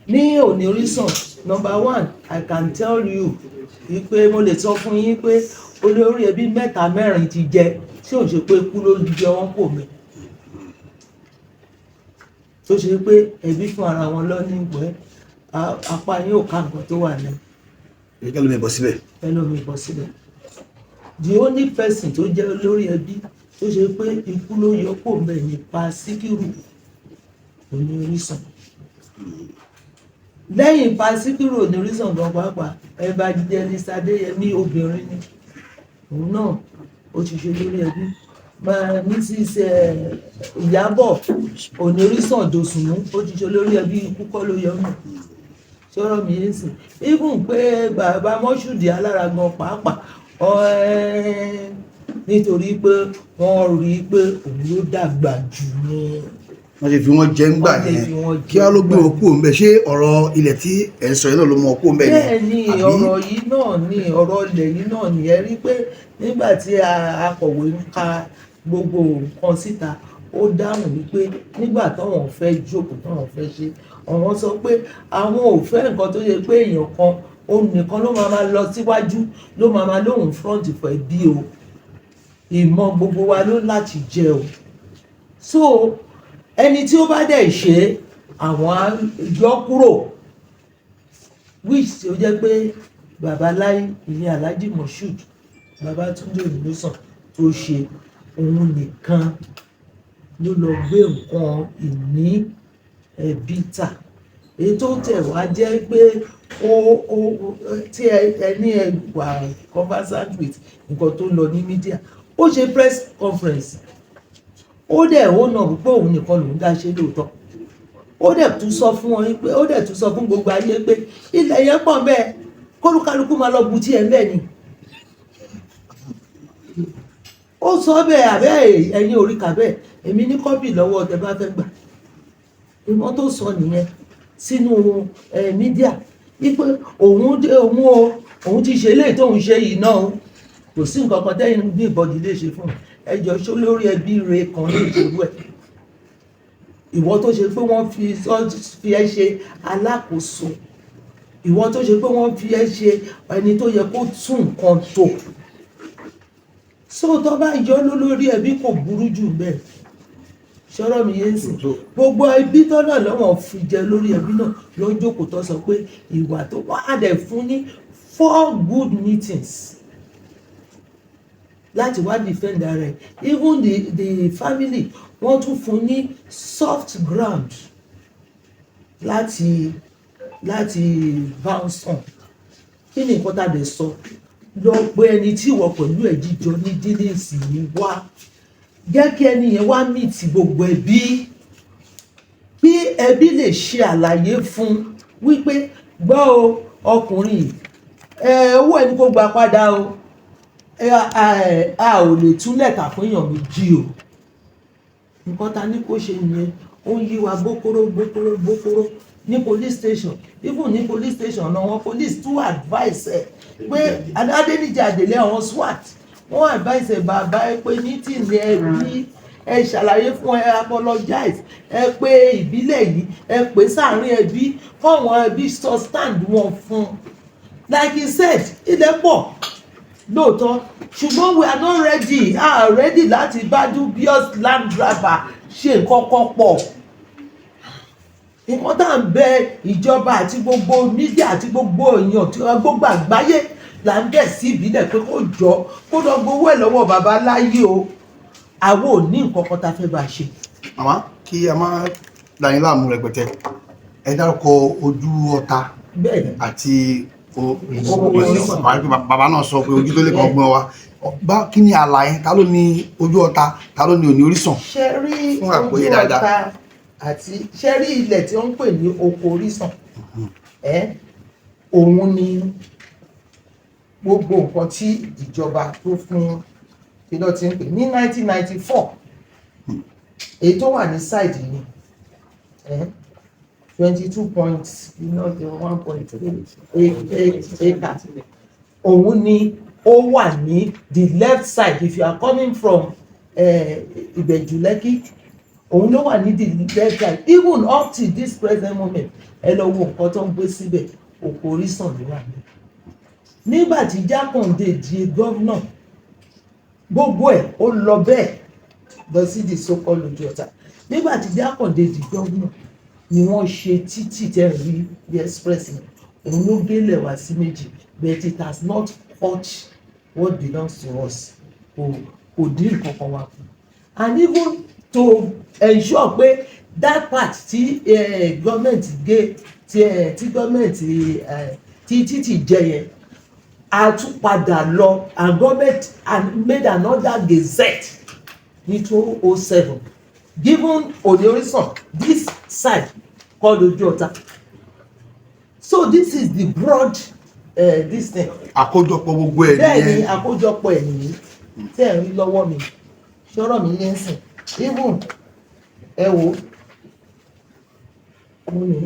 Ní Òní Orísàn, number one, I can tell you wípé mo lè sọ fún yín pé olórí ẹbí mẹ́ta, mẹ́rin ti jẹ tí ò ṣe pé kú ló jẹ wọ́n kò mẹ́, tó ṣe pé ẹbí fún ara wọn lọ ní ìgbẹ́ apá yín ò ká nǹkan tó wà ní. Èyí kẹ́ ló mi bọ̀ síbẹ̀. Ẹlòmíì bọ́ síbẹ̀. The only person tó jẹ́ olórí ẹbí tó ṣe pé ikú ló yọ kó mbẹ̀ ní Pa Síkírù Òní Orísàn. Lẹ́yìn Pa Síkírù Òní Orísàn gan pàápàá, Evangelist Adéyẹmí, obìnrin ni òun náà, ó ti ṣe lórí ẹbí. Mrs Ìyábọ̀ Òní Orísàn Dòsùnmú, ó ti ṣe lórí ẹbí, ikú kọ́ ló yọ mọ́. Sọ̀rọ̀ mi yé sìn, even pé bàbá Mọ́ṣúdì alára gan pàápàá, nítorí pé wọ́n rí i pé òun ló dàgbà jù ní. Wọ́n ti fi wọ́n jẹ ńgbà Wọ́n ti yẹn. fi wọ́n Kí wá ló gbé wọn kúrò ńbẹ̀? Ṣé ọ̀rọ̀ ilẹ̀ tí ẹ̀ ń sọ yẹn náà ló mú wọn kúrò ńbẹ̀ ni? Bẹ́ẹ̀ ni. Àbí? Ọ̀rọ̀ yìí náà ni, ọ̀rọ̀ ilẹ̀ yìí náà ni. Ẹ rí pé nígbà tí akọ̀wé ń ka gbogbo nǹkan síta, ó dáhùn wípé nígbà táwọn fẹ́ jókòó, táwọn fẹ́ ṣe, àwọn sọ pé àwọn ò fẹ́ nǹkan tó yẹ pé èèyàn kan, òun nìkan ló máa máa lọ síwájú, ló máa máa lóhùn front for ẹbí o. Ìmọ̀ gbogbo wa ló láti jẹ o. So ẹni tí ó bá dẹ̀ ṣe, àwọn á yọ kúrò, which tí ó jẹ́ pé bàbá láyé, ìyẹn Alhaji Moshood Babatunde Onísàn tó ṣe, òun nìkan ló lọ gbé nǹkan ìní ẹbí tà. Èyí tó tẹ̀ wá jẹ́ pé ó tí ẹ ní ẹ wà conversant with nǹkan tó ń lọ ní media, ó ṣe press conference, ó dẹ̀ ó nà pé òun nìkan lòún dá ṣe lóòótọ́. Ó dẹ̀ tún sọ fún wọn pé, ó dẹ̀ tún sọ fún gbogbo ayé pé ilẹ̀ yẹn pọ̀ bẹ́ẹ̀, kólúkálukú máa lọ bu tiẹ̀ bẹ́ẹ̀ ni. Ó sọ bẹ́ẹ̀ àbẹ́ ẹ̀yin orí kà bẹ́ẹ̀? Èmi ní copy lọ́wọ́ tẹ bá fẹ́ gbà. Ìwọ́n tó sọ nìyẹn sínú media wípé òun dé, òun o, òun ti ṣe eléyìí tóun ṣe yìí náà o, kò sí nǹkan kan tẹ́yìn bí ìbọ̀dì lè ṣe fún un. Ẹjọ́, ṣó lórí ẹbí rẹ kan lè ṣerú ẹ̀? Ìwọ tó ṣe pé wọ́n fi ẹ́ ṣe alákòóso, ìwọ tó ṣe pé wọ́n fi ẹ́ ṣe ẹni tó yẹ kó tún nǹkan tò, so tó bá yọ lólórí ẹbí, kò burú jù bẹ́ẹ̀. Ṣọ́rọ̀ mi yé ń sìn? Gbogbo ẹbí tó náà lọ́wọ́ fi jẹ lórí ẹbí náà ló jókòó, tó sọ pé ìwà tó wà á dẹ̀ fún ní four good meetings láti wá defend ara ẹ̀. Even the family, wọ́n tún fún ní soft ground láti bounce on. Kí ni nǹkan tá a lè sọ? Lọ pé ẹni tí ìwọ pẹ̀lú ẹ̀ jíjọ ní dealings yìí wá, jẹ́ kí ẹni yẹn wá meet gbogbo ẹbí, kí ẹbí lè ṣe àlàyé fún wípé, gbọ́ o, ọkùnrin yìí, ẹ owó ẹni kó gba padà o. Ẹ a ò lè túlẹ̀ tà fún èèyàn méjì o. Nǹkan ta ní kó ṣe nìyẹn. Ó ń yí wa gbókóró gbókóró gbókóró ní police station. Even ní police station náà, wọn police tún advice ẹ pé Adéníjì Àdèlé, àwọn SWAT, wọ́n advice ẹ, bàbá ẹ pé ní tí ní ẹbí ẹ ṣàlàyé fún ẹ, apologize, ẹ pé ìbílẹ̀ yìí, ẹ pè sáàrin ẹbí, fáwọn ẹbí sọ stand wọn fún. Like he said, ilẹ̀ pọ̀ lóòótọ́, ṣùgbọ́n we are not ready, ah, ready láti bá dubious land grabber ṣe nǹkan kan pọ̀. Nǹkan tá à ń bẹ ìjọba àti gbogbo media àti gbogbo èèyàn tí gbogbo àgbáyé là ń bẹ̀ sí ìbílẹ̀ pé kó jọ, kó lọ gbowó ẹ̀ lọ́wọ́ bàbá láyé o. Àwọn ò ní nǹkan kan tá a fẹ́ bá a ṣe. Màmá, kí a má dá yín láàmú rẹpẹtẹ, ẹ dárúkọ ojú ọta Bẹ́ẹ̀ ni. àti Orísun. Bàbá náà sọ pé ojú tó lè kàn gbọ́n wa bá. Kí ni àlà yẹn? Ta ló ní ojú ọta? Ta ló ní Òní Orísàn? Ṣe rí Fún àgbọ́yé ojú dáadáa. ọta àti, ṣe rí ilẹ̀ tí wọ́n ń pè ní oko Orísàn ẹ́, òun ni gbogbo nǹkan tí ìjọba tó fún, kí ló ti ń pè ní 1994, èyí tó wà ní side yìí, 22 point 1.8 acre, òun ni ó wà ní the left side if you are coming from Ìbẹ̀jú Lẹ́kì. Òun ló wà ní the left side. Even up till this present moment, ẹ lọ wo nǹkan tó ń gbé síbẹ̀, Oko Orísàn ló wà ní. Nígbà tí Jákàndé di governor, gbogbo ẹ̀ ó lọ bẹ́ẹ̀ lọ sí the so called Ojú Ọ̀tá. Nígbà tí Jákàndé di governor ni wọ́n ṣe títì tẹ́ rí, the express yẹn. Òun ló gélẹ̀ wá sí méjì, but it has not touched what belongs to us. Kò dín nǹkan kan wá kù. And even to ensure pé that part tí government gé, tí government tí títì jẹ yẹn, a tún padà lọ and government and made another gazette ní 2007, given Òní Orísàn this side called Ojú Ọ̀tá. So this is the broad this thing. Àkójọpọ̀ gbogbo ẹ̀ Bẹ́ẹ̀ ni. nìyẹn. Àkójọpọ̀ ẹ̀ nìyí tẹ́ ẹ̀ ń rí lọ́wọ́ mi. Ṣọ́rọ̀ mi yẹn sìn, even ẹ wo mo ní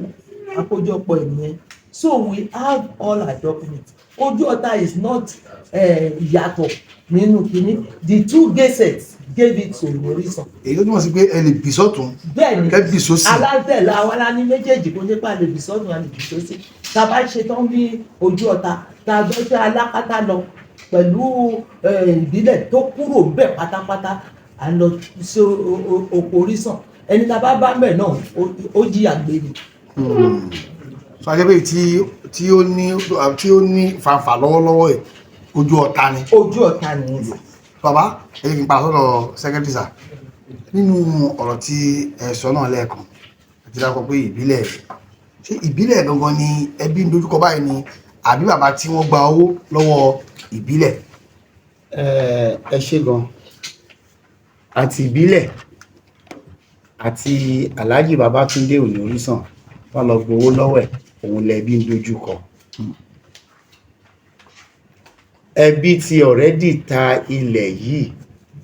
àkójọpọ̀ ẹ̀ nìyẹn. So we have all our documents. Ojú Ọ̀tá is not ìyàtọ̀ nínú kínní. The two gazettes gave it to Orísun. Èyí tó túmọ̀ sí pé ẹ lè bì sọ́tún, Bẹ́ẹ̀ ni. kẹ́ bì sósì. Alátẹ̀lá wa la ní méjèèjì, kó nípa lè bì sọ́tún, a lè bì sósì. Tá a bá ṣe tán ní Ojú Ọ̀tá, tá a gbé alákatá lọ pẹ̀lú ìbílẹ̀ tó kúrò ńbẹ̀ pátápátá, à ń lọ sí Oko Orísàn. Ẹni tá a bá bá mbẹ̀ náà, ó jìyà gbé ni. So ajẹ́ pé tí ó ní fanfà lọ́wọ́lọ́wọ́ ẹ̀, Ojú Ọ̀tá ni. Ojú Ọ̀tá nìyẹn sà. Bàbá, ẹ jẹ́ kí n padà sọ́dọ̀ secretary sir. Nínú ọ̀rọ̀ tí ẹ sọ náà lẹ́ẹ̀kan, ẹ ti dákọ̀ pé ìbílẹ̀, ṣé ìbílẹ̀ gangan ni ẹbí ń dojúkọ báyìí ni, àbí bàbá tí wọ́n gba owó lọ́wọ́ ìbílẹ̀? Ẹ ṣé gan. Àti ìbílẹ̀ àti Alhaji Babatunde Òní Orísàn wọ́n lọ gbowó lọ́wọ́ ẹ̀, òun lẹbí ń dojú kọ. Ẹbí ti already ta ilẹ̀ yìí,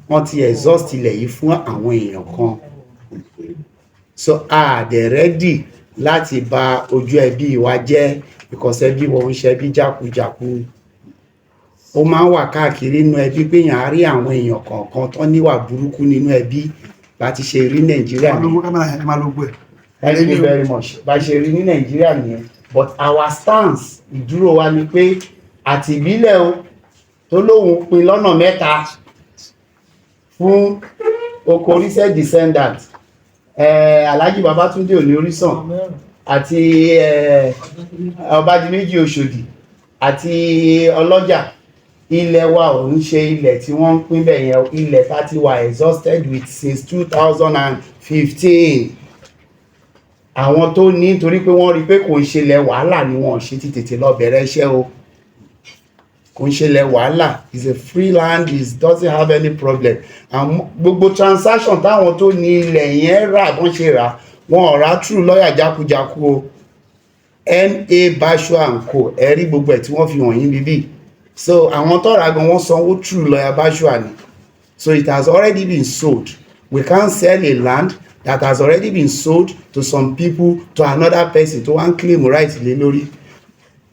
wọ́n ti exhaust ilẹ̀ yìí fún àwọn èèyàn kan, so a dẹ̀ ready láti bà ojú ẹbí wa jẹ́, because ẹbí wọn ń ṣe ẹbí jákujàku. Ó máa ń wà káàkiri nínú ẹbí pé èèyàn á rí àwọn èèyàn kọ̀ọ̀kan tó níwà burúkú nínú ẹbí. Bá ti ṣe rí Nàìjíríà Ẹ máa lo kámẹ́rà yẹn, ẹ máa lo gbogbo ẹ̀. Thank you very much. Bá ṣe rí ní Nàìjíríà nìyẹn, but our stance, ìdúró wa ni pé àti ìbílẹ̀ o tó lóun pín lọ́nà mẹ́ta fún Oko Orísẹ̀ descendant, Alhaji Babatunde Òní Orísàn àti Ọbádìméjì Òṣòdì àti ọlọ́jà, ilẹ̀ wa ò ń ṣe ilẹ̀ tí wọ́n ń pín bẹ̀ yẹn. Ilẹ̀ tá ti wà exhausted with since 2015. Àwọn tó ní, torí pé wọ́n rí pé kò ń ṣẹlẹ̀ wàhálà ni wọ́n ṣe ti tètè lọ bẹ̀rẹ̀ iṣẹ́ o. Kò ń ṣẹlẹ̀ wàhálà, is a free land, is doesn't have any problem. And gbogbo transaction táwọn tó ní ilẹ̀ yẹn rà, bọ́n ṣe rà, wọn ò rà through lọ́ọ̀yà jákujáku o. Ma Bashua and Co, ẹ rí gbogbo ẹ̀ tí wọ́n fi wọ̀nyí bíbí. So àwọn tó rà gan, wọ́n sanwó through lawyer Bashua ni. So it has already been sold. We can't sell a land that has already been sold to some people to another person tó wá ń claim right lé lórí.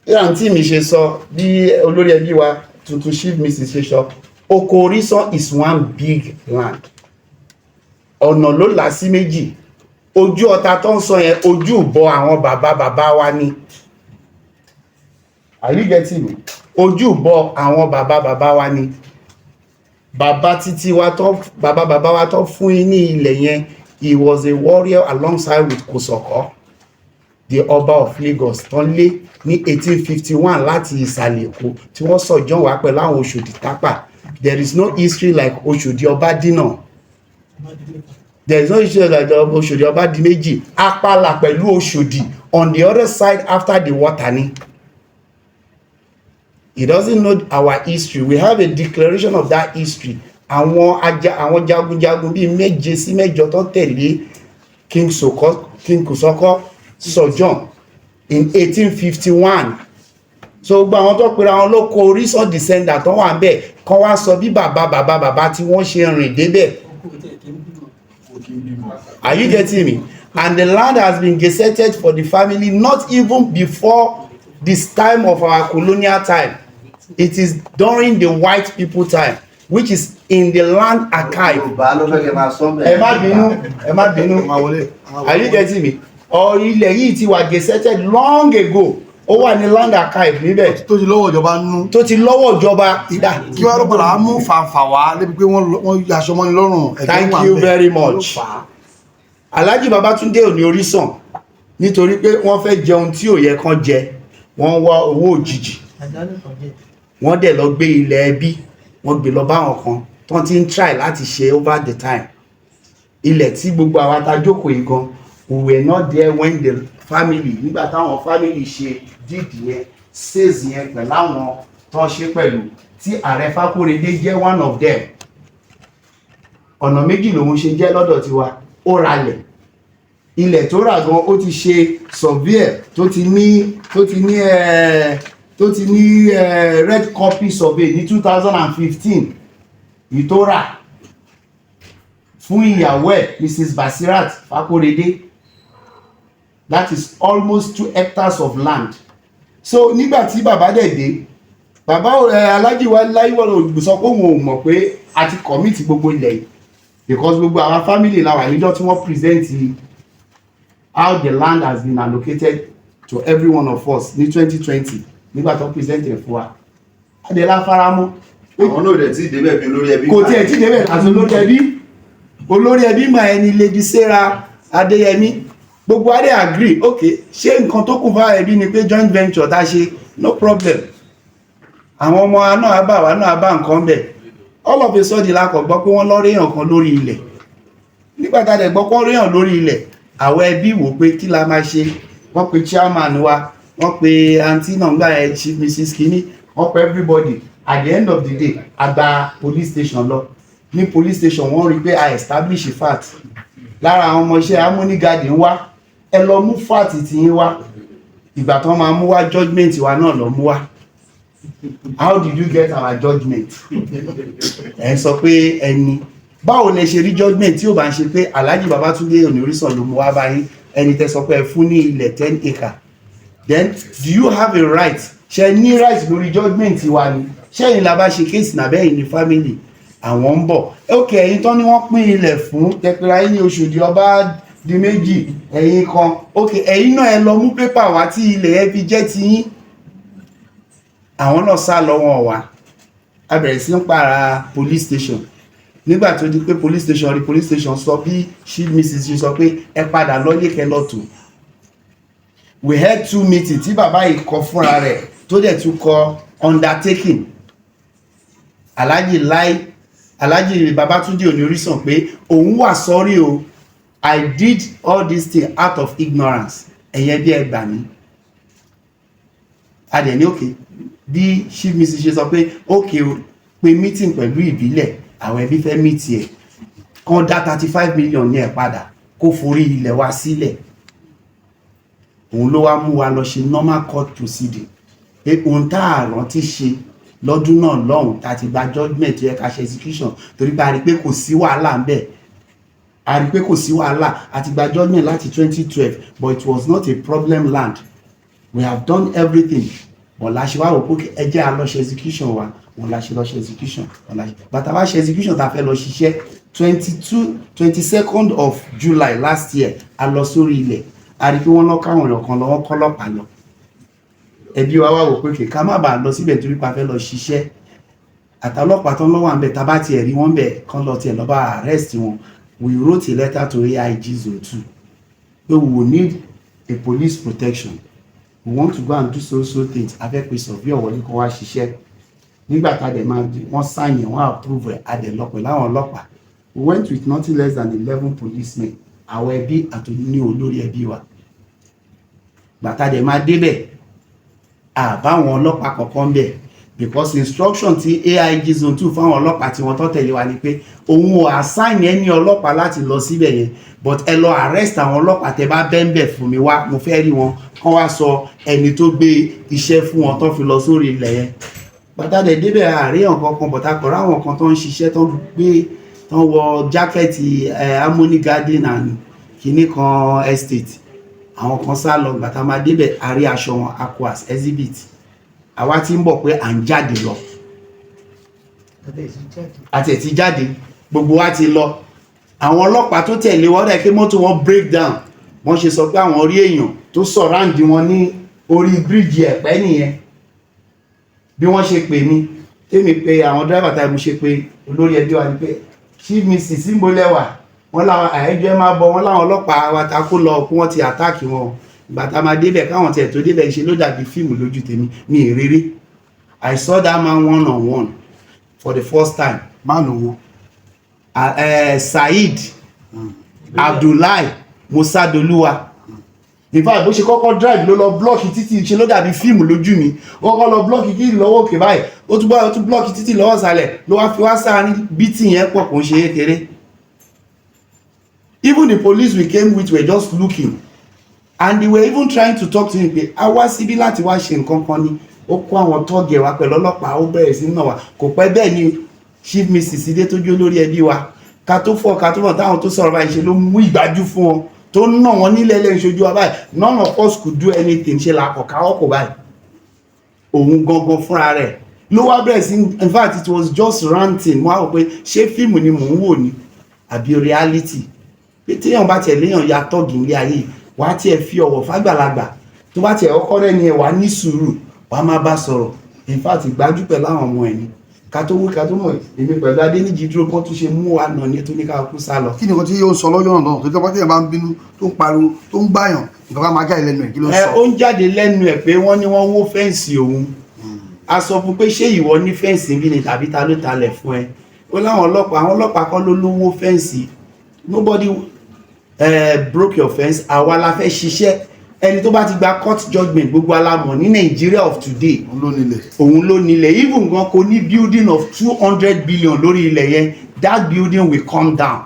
Bí àǹtí mi ṣe sọ, bí olórí ẹbí wa tuntun, Chief Mrs, ṣe sọ, Oko Orísàn is one big land. Ọ̀nà ló là sí méjì. Ojú Ọ̀tá tó ń sọ yẹn, ojú ìbọ àwọn bàbá bàbá wa ni. Are you getting me? Ojú ìbọ àwọn bàbá bàbá wa ni. Bàbá títí wa tó, bàbá bàbá wa tó fún yín ní ilẹ̀ yẹn, he was a warrior alongside with Kòsọ̀kọ́, the ọba of Lagos tán lé ní 1851 láti ìsàlẹ̀ Èkó, tí wọ́n sọ̀jọ́ wá pẹ̀lú àwọn Òṣòdì Tápà. There is no history like Òṣòdì Ọbádínà. There is no history like Òṣòdì Ọbádìméjì. Apala pẹ̀lú Òṣòdì on the other side after the water ni. He doesn't know our history. We have a declaration of that history. Àwọn aja, àwọn jagunjagun bíi méje sí mẹ́jọ tó tẹ̀lé King Soko, King Kosoko sojourn in 1851. So gbogbo àwọn tó pera wọn lóko Orísàn descendant tó wà ń bẹ̀ kán wá sọ bí bàbá bàbá bàbá tí wọ́n ṣe rìn débẹ̀. Are you getting me? And the land has been gazetted for the family not even before this time of our colonial time. It is during the white people time. which is in the land archive. Yorùbá ló fẹ́ kẹ́ máa sọ bẹ́ẹ̀. Ẹ má bínú, ẹ má bínú. Máa wọlé. Are you getting me? Ọ ilẹ̀ yìí ti wà gazetted long ago, ó wà ní land archive níbẹ̀. Tó ti lọ́wọ́ ìjọba nú. Tó ti lọ́wọ́ ìjọba. Kí wàá ló padà á mú fàǹfà wá débi pé wọ́n yaṣọ mọ́ni lọ́rùn, ẹ̀jẹ̀ Thank wà you ńbẹ̀. very Ló much. fà á. Alhaji Babatunde ò ní orísàn nítorí pé wọ́n fẹ́ jẹun tí ò yẹ kán jẹ, wọ́n wá owó òjijì. Àdánù kan jẹ. Wọ́n dẹ̀ lọ gbé ilẹ̀ ẹbí, wọ́n gbé lọ bá àwọn kan tán ti ń try láti ṣe over the time. Ilẹ̀ tí gbogbo àwa ta jókòó yìí gan, we were not there when the family, nígbà táwọn family ṣe deed yẹn, sales yẹn pẹ̀lú àwọn tán ṣe pẹ̀lú, tí ààrẹ Fákóredé jẹ́ one of them. Ọ̀nà méjì lòun ṣe jẹ́ lọ́dọ̀ tiwa. Ó ralẹ̀, ilẹ̀ tó rà gan, ó ti ṣe survey tó ti ní red copy survey ní 2015 yìí tó rà fún ìyàwó ẹ̀, Mrs Basirat Fakorede. That is almost 2 hectares of land. So nígbà tí bàbá dẹ̀ dé, bàbá ẹ Alhaji wa Láyíwọ̀ sọ pé òun ò mọ̀ pé a ti commit gbogbo ilẹ̀ yìí, because gbogbo àwọn family la wà níjọ́ tí wọ́n present how the land has been allocated to every one of us ní 2020. Nígbà tó present ẹ̀ fún wa, adela faramọ́. Àwọn náà dẹ̀ tí ì débẹ̀ bí olórí ẹbí. Kò tiẹ̀ tí débẹ̀ àti olórí ẹbí. Olórí ẹbí mà ẹni Lady Sarah Adéyẹmí. Gbogbo adé agree, ok, ṣé nǹkan tó kù fáwọn ẹbí ni pé joint venture tá a ṣe, no problem. Àwọn ọmọ wa náà bá wa náà bá nǹkan bẹ̀. All of a sudden la kàn gbọ́ pé wọ́n lọ réyàn kan lórí ilẹ̀. Nígbà tá a dẹ̀ gbọ́ pé wọ́n réyàn lórí ilẹ̀, àwọn ẹbí wò pé kí la máa ṣe. Wọ́n pe chairman wa, wọ́n pe aunty náà gbà ẹ, Chief Mrs Kini, wọ́n pe everybody. At the end of the day, a gba police station lọ. Ní police station, wọ́n rí i pé a establish fact. Lára àwọn ọmọọṣẹ́ Harmony Garden wá, ẹ lọ mú fact tiyín wá. Ìgbà tó máa mú wá, judgement wa náà lọ mú wá. How did you get our judgement? Ẹ ń sọ pé ẹni báwo lẹ ṣe rí judgement tí ò bá ń ṣe pé Alhaji Babatunde Oníorísàn ló mú wá báyìí, ẹni tẹ́ sọ pé ẹ fún ní ilẹ̀ 10 acre? Then do you have a right? Ṣe ní right lórí judgement wa ni? Ṣẹ́yìn la bá ṣe case nàbẹ́yìn ní family àwọn ń bọ̀? Ok, ẹ̀yin tán ni wọ́n pín ilẹ̀ fún tẹpẹ́ra yín ní Oṣòdì ọba di méjì, ẹ̀yin kan, ok, ẹ̀yin náà ẹ lọ mú pépà wá tí ilẹ̀ ẹ fi jẹ́ tiyín. Àwọn náà sá lọ, wọn wá. A bẹ̀rẹ̀ sí ń para police station. Nígbà tó di pé police station rí, police station sọ bí chief Mrs ṣe sọ pé ẹ padà lọ́lé kẹ lọ́tò. We had two meetings tí bàbá yìí kọ fúnra rẹ̀, tó dẹ̀ tún kọ undertaking, Alhaji Lai, Alhaji Babatunde Oníorísàn, pé òun wà sorry o, I did all this thing out of ignorance, ẹ̀yẹn bí ẹ gbà mí. A dẹ̀ ní okay. Bí chief Mrs ṣe sọ pé okay o, pé meeting pẹ̀lú ìbílẹ̀, àwọn ẹbí fẹ́ meet ẹ̀, kán dá 35 million ní ẹ̀ padà, kó forí ilẹ̀ wa sílẹ̀. Òun ló wá mú wa lọ ṣe normal court proceeding, pé ohun tá a rántí ṣe lọ́dún náà lọ́hùn, tá a ti gba judgement tó yẹ ká ṣe execution, torí pé a rí i pé kò sí wàhálà ń bẹ̀, a rí i pé kò sí wàhálà. A ti gba judgement láti 2012, but it was not a problem land. We have done everything, but la ṣe wá wò pé ẹ jẹ́ a lọ ṣe execution wa. Wọn la ṣe lọ ṣe execution. Wọn la ṣe bàtà wá ṣe execution tá a fẹ́ lọ ṣiṣẹ́, 22, 22nd of July last year, a lọ sórí ilẹ̀, a rí i pé wọ́n lọ káwọn èèyàn kan lọ, wọ́n kọ́ ọlọ́pàá lọ. Ẹbí wa wá wò pé kì ká má bàa lọ síbẹ̀ torí pa fẹ́ lọ ṣiṣẹ́, àtàlọ́pàá tó ń lọ́wọ́ àbẹ̀, tá bá tiẹ̀ rí wọ́n bẹ̀, kán lọ tiẹ̀ lọ́ bá arrest wọn. We wrote a letter to AIG Zone 2 pé we will need a police protection, we want to go and do so so things, a fẹ́ pe surveyor wọlé kó wá ṣiṣẹ́. Nígbà tá a dẹ̀ máa di, wọ́n sign ẹ̀, wọ́n approve ẹ̀. A dẹ̀ lọ pẹ̀lú àwọn ọlọ́pàá. We went with nothing less than 11 policemen, àwọn ẹbí àti ní olórí ẹbí wa. Gbàtà dẹ̀ máa débẹ̀, àbáwọn ọlọ́pàá kankan bẹ̀, because instruction tí AIG Zone 2 fáwọn ọlọ́pàá tí wọ́n tó tẹ̀lé wa ni pé òun ò assign ẹni ọlọ́pàá láti lọ síbẹ̀ yẹn, but ẹ lọ arrest àwọn ọlọ́pàá tẹ bá bẹ́ńbẹ̀ fún mi wá, mo fẹ́ rí wọn, kán wá sọ ẹni tó gbé iṣẹ́ fún wọn tó fi lọ sórí ilẹ̀ yẹn. Gbàtà dẹ̀ débẹ̀, àríyàn kankan, but a kọ̀ ráwọn kan tó ń ṣiṣẹ́, tó ń gbé, tó ń wọ jacket Harmony Garden and kinní kan estate. Àwọn kan sá lọ. Gbàtà máa débẹ̀, a rí aṣọ wọn, a kó as exhibit. Àwa ti ń bọ̀ pé à ń jáde lọ. Àti ẹ̀ ti jáde, gbogbo wa ti lọ. Àwọn ọlọ́pàá tó tẹ̀lé wọn dẹ̀ pé mọ́tò wọn break down. Wọ́n ṣe sọ pé àwọn rí èèyàn tó surround wọn ní orí bíríìjì Ẹ̀pẹ́ nìyẹn. Bí wọ́n ṣe pè mí, tèmi pé àwọn driver táyà, mo ṣe pé olórí ẹbí wa ni pé, "Chief Mrs, ìmọ̀lẹ́wà?" Wọ́n láwọn àìjọ ẹ máa bọ̀. Wọ́n láwọn ọlọ́pàá wa ta kó lọ kí wọ́n ti attack wọn. Ìgbà tá a máa débẹ̀, káwọn tiẹ̀ tó débẹ̀, ṣe ló dàbí fíìmù lójú tèmi ní ìrírí. I saw that man one on one for the first time. Máàlù wo? Saheed Abdullahi Musadoluwa. In fact, bó ṣe kọ́kọ́ drive ló lọ block títì, ṣe ló dàbí fíìmù lójú mi. Ó kọ́kọ́ lọ block títì lọ́wọ́ òkè báyìí, ó tún bá ó tún block títì lọ́wọ́ ìsàlẹ̀, ló wá fi wá sáárín. Bítì yẹn pọ̀, kò ń ṣe kékeré. Even the police we came with were just looking, and they were even trying to talk to him pé a wá síbí láti wá ṣe nǹkan kan ni. Ó kó àwọn tọ́ọ̀gì wa pẹ̀lú ọlọ́pàá, ó bẹ̀rẹ̀ sí náà wá. Kò pẹ́ bẹ́ẹ̀ ni Chief Mrs dé, tó jó lórí ẹbí wa. Ká tó fọ́, ká tó fọ́, táwọn tó sọ̀rọ̀ báyìí, ṣe ló mú ìgbájú fún wọn tó ń nà wọ́n nílẹ̀ lẹ́yìn ṣojú wa báyìí. None of us could do anything. Ṣe là kọ̀ káwọ́ kò báyìí. Òun gangan fúnra rẹ̀ ló wá bẹ̀rẹ̀ sí, in fact, it was just ranting. Mo á wò pé ṣé fíìmù ni mò ń wò ni àbí reality? Pé téèyàn bá tiẹ̀ léèyàn ya tọ́ọ̀gì nílé ayé, wàá tiẹ̀ fi ọ̀wọ̀ fágbàlagbà, tó bá tiẹ̀ ọkọ rẹ̀ ni ẹ̀, wàá ní sùúrù, wàá má bá sọ̀rọ̀. In fact, ìgbájú pẹ̀lú àwọn ọmọ ẹ̀ ni. Ká tó wí, ká tó mọ̀, èmi pẹ̀lú Adéníjì dúró kán tún ṣe mú wa nà ní tó ní ká kú sá lọ. Kí ni nǹkan tí yóò sọ lọ́jọ́ náà tó tọ́ téèyàn bá ń bínú, tó ń pariwo, tó ń gbàyàn, nǹkan bá máa jáde lẹ́nu ẹ̀? Kí ló ń Ẹ sọ? ó ń jáde lẹ́nu ẹ̀ pé wọ́n ní wọ́n wó fence òun. A sọ fún pé ṣé ìwọ ní fence bí ni tàbí ta ló talẹ̀ fún ẹ? Ó láwọn ọlọ́pàá. Àwọn ọlọ́pàá kọ́ ló lówó fence. Nobody broke your fence. Àwa la fẹ́ ṣiṣẹ́. Ẹni tó bá ti gba court judgement, gbogbo alamọ̀ ní Nigeria of today, Òun ló nílẹ̀. Òun ló nílẹ̀. Even gan kò ní building of 200 billion lórí ilẹ̀ yẹn, that building will come down.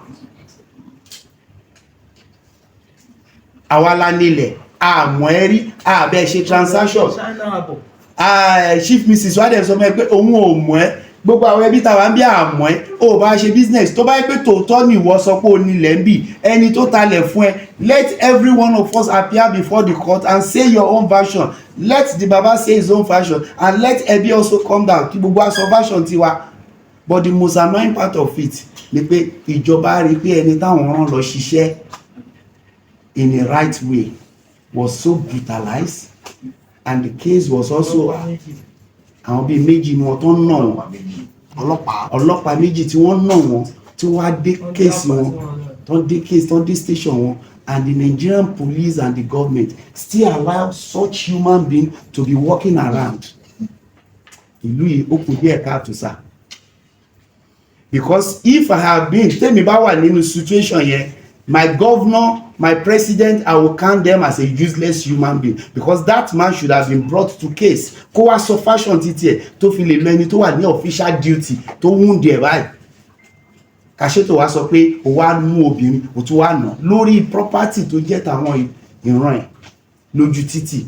Àwa la nílẹ̀, àmọ́ ẹ rí àbẹ́ ṣe transaction. Ṣáínà àbọ̀. Ah, Chief Mrs wa dẹ̀ sọ fún ẹ pé òun ò mọ̀ ẹ́. Gbogbo àwọn ẹbí tàwa ń bí àmọ́ ẹ́, ó bá ṣe business. Tó bá yẹ pé tòótọ́ ni ìwọ sọ pé o nílẹ̀ ń bì, ẹni tó talẹ̀ fún ẹ, let every one of us appear before the court and say your own version. Let the baba say his own version and let ẹbí also come down, kí gbogbo wa sọ version tiwa. But the most annoying part of it ni pé ìjọba rí i pé ẹni táwọn rán lọ ṣiṣẹ́ in the right way was so brutalized, and the case was also àwọn bíi méjì ni wọ́n tó ń nà wọ́n. Ọlọ́pàá? Ọlọ́pàá méjì tí wọ́n nà wọ́n, tí wọ́n á dé case wọn, tó ń dé case, tó ń dé station wọn, and the Nigerian police and the government still allow such human being to be walking around. Ìlú yìí, ó kù díẹ̀ káàtó sá, because if I have been, tèmi bá wà nínú situation yẹn, my governor, my president, I will count them as a useless human being, because that man should have been brought to case, kó wá sọ version títí ẹ̀ tó fi lè lọ ẹni tó wà ní official duty tó wound ẹ̀ báyìí. Kàṣètò wá sọ pé o wá mú obìnrin, o tún wá nà lórí property tó jẹ́ tàwọn ìran ẹ̀ lójú títì.